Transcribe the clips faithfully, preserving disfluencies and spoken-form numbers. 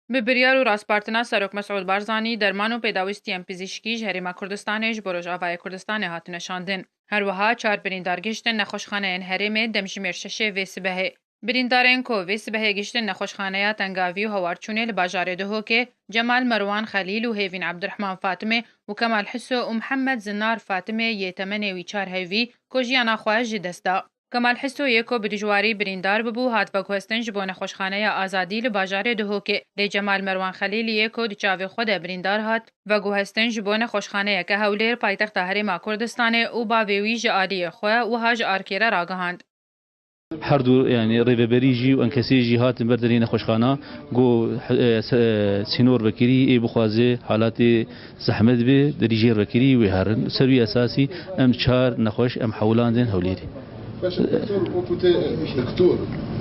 Bi biryar û rastpartina Serok Mesûd Barzanî, derman û pêdawîstiyên pizîşkî ji Herêma Kurdistanê ji bo Rojavayê Kurdistanê hatine şandin. Her wiha çar birîndar gihiştin nexweşxaneyên herêmê demjimêr şeşê vê sibehê. Birîndarên ku vê sibehê gihiştin nexweşxaneya Tengavî û Hewarçûnê li bajarê Duhokê, Cemal Merwan Xelîl û Hêvîn Ebdurehman Fatimê û Kemal Hiso û Mihemed Zinar Fatimê yê temenê wî çar hevî ku jiyana xwe ji dest da. Kemal Hiso yê ku bi dijwarî birîndar bibû, hat veguhestin ji bo nexweşxaneya Azadî li bajarê Duhokê. Lê Cemal Merwan Xelîl yê ku di çavê xwe de birîndar hat, veguhestin ji bo nexweşxaneyeke Hewlêr, paytexta Herêma Kurdistanê û bavê wî ji aliyê xwe wiha ji arkê re ragihand. Her du, yanî rêveberî jî û enkesê jî hatin ber derê nexweşxana, got, e, se-, e, sînor vekirî, ê bixwaze halatê zehmet be, derî jêr vekirî, wê herin. Ser wî esasî em çar nexweş em hewlandin Hewlêrê. Baş e, doktor, wekî te doktor,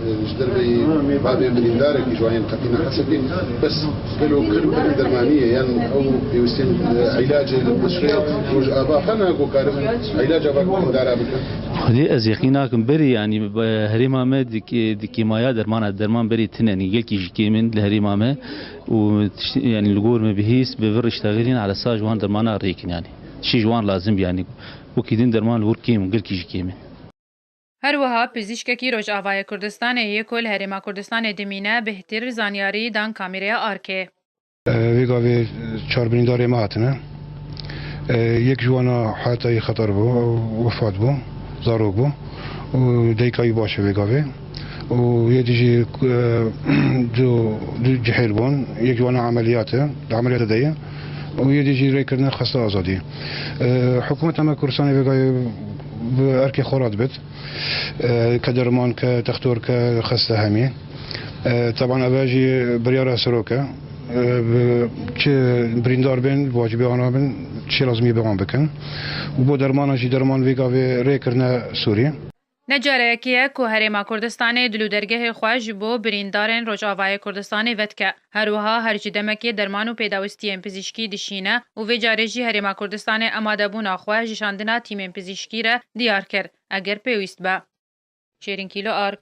e, ji derveyî bavê birîndarekî ji wayên qetî nehesibî, bes gelo kir dermanî ye, yan ew pêwîstên, e, îlacê li piştê Rojava xwe ne ku karibin îlaca vak birîndara bikin? Xwedê ez yaqîn nakim berê, yanî, e, herêma me di kê-, di kêmaya dermana, derman berê tine, yanî gelkî jî kêm in li herêma me û tişt-, yanî li gor me bihîst bi vir iştexilîn ala sa ji wan dermana rêkin, yanî şî ji wan lazim bî, yanî wekî din derman li wir kêm in, gelkî jî kêm in. Her wiha pizîşkekî Rojavayê Kurdistanê yê ku li Herêma Kurdistanê dimîne, bêhtir zanyarî dan kamîreya arkê. Vê gavê çar birîndarê me hatine. Yek ji wana heyatayî xeter bû, wefat bû, zarok bû. Û dayika wî baş e vê gavê. Û yê dî jî, e, du, du cihêl bûn. Yek ji wana emeliyat e, di emeliyatê de ye. Û yê dî jî rê kirine xesta azadî. E, hikûmeta me Kurdistanê vê gavê bi erkê xwe re dibit. E, ke derman, ke textor, ke xeste hemî. E, teban eve jî biryara serok e. E, bi çi birîndar bên, bi wacibê wana bin, çi lazimî bi wan bikin. Û bo dermana jî derman vê gavê rê kirine Sûrî. Ne careyekê ye ku Herêma Kurdistanê dil û dergehê xwe ji bo birîndarên Rojavayê Kurdistanê vedike. Her wiha her ji demekê derman û pêdawistiyên pizîşkî dişîne û vê carê jî Herêma Kurdistanê amadebûna xwe ji şandina tîmên pizîşkî re diyar kir, eger pêwîst be. Şêrîn Kîlo Ark,